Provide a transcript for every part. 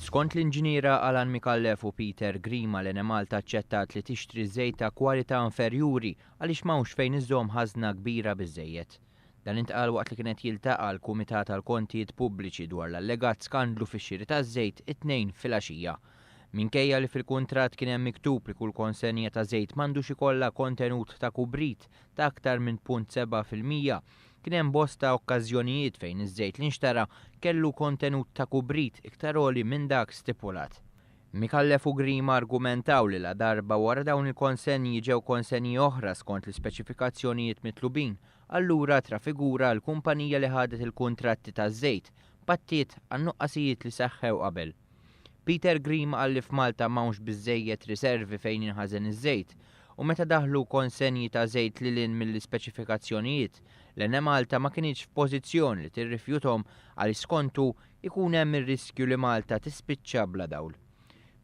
Skont l-inġiniera Alan Micallef u Peter Grima l-Enemalta aċċettat li tixtri żejt ta' kwalità inferjuri għaliex m'hawnx fejn iżżomm ħażna kbira biżżejjed. Dan intqal waqt li kien qed jiltaqa' l-Kumitat għall-Kontijiet Pubbliċi dwar l-allegat skandlu fix-xiri taż-żejt it-Tnejn filgħaxija. Minkejja li fil-kuntratt kien hemm miktub li kull konsenja ta' żejt m'għandux ikollha kontenut ta' kubrit ta' aktar minn 0.7%, Kien hemm bosta okkażjonijiet fejn iż-żejt li nxtara kellu kontenut ta' kubrit iktar għoli minn dak stipulat. Micallef u Grima argumentaw li ladarba wara dawn il-konsenji ġew konsenji oħra skont l-ispeċifikazzjonijiet mitlubin, allura Trafigura, l-kumpanija li ħadet il-kuntratti taż-żejt, pattiet għan-nuqqasijiet li seħħew qabel. Peter Grima qal li f'Malta m'hawnx biżżejjed riservi fejn jinħażen iż-żejt u meta daħlu konsenji ta' żejt lil hinn mill-ispeċifikazzjonijiet, l-Enemalta ma kinitx f'pożizzjoni li tirrifjuthom għaliex skontu jkun hemm ir-riskju li Malta tispiċċa bla dawl.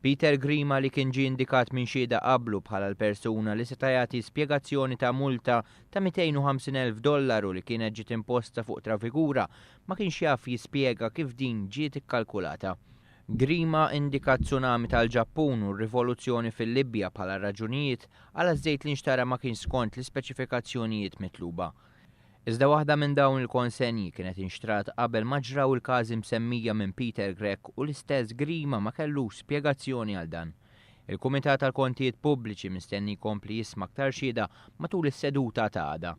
Peter Grima li kien ġie indikat minn xhieda qablu bħala l-persuna li seta' jagħti spjegazzjoni ta' multa ta' 250,000 dollaru li kienet ġiet imposta fuq Trafigura ma kienx jaf jispjega kif din ġiet ikkalkulata. Grima indika t-tsunami tal-Ġappun u r-rivoluzzjoni fil-Libja bħala raġunijiet għala ż-żejt li nxtara ma kienx skont l-ispeċifikazzjonijiet mitluba. Iżda waħda minn dawn il-konsenji kienet inxtrat qabel ma ġraw il-każi msemmija minn Peter Grech u l-istess Grima ma kellux spjegazzjoni għal dan. Il-Kumitat għall-Kontijiet Pubbliċi mistenni jkompli jisma' aktar xhieda matul is-seduta ta' għada.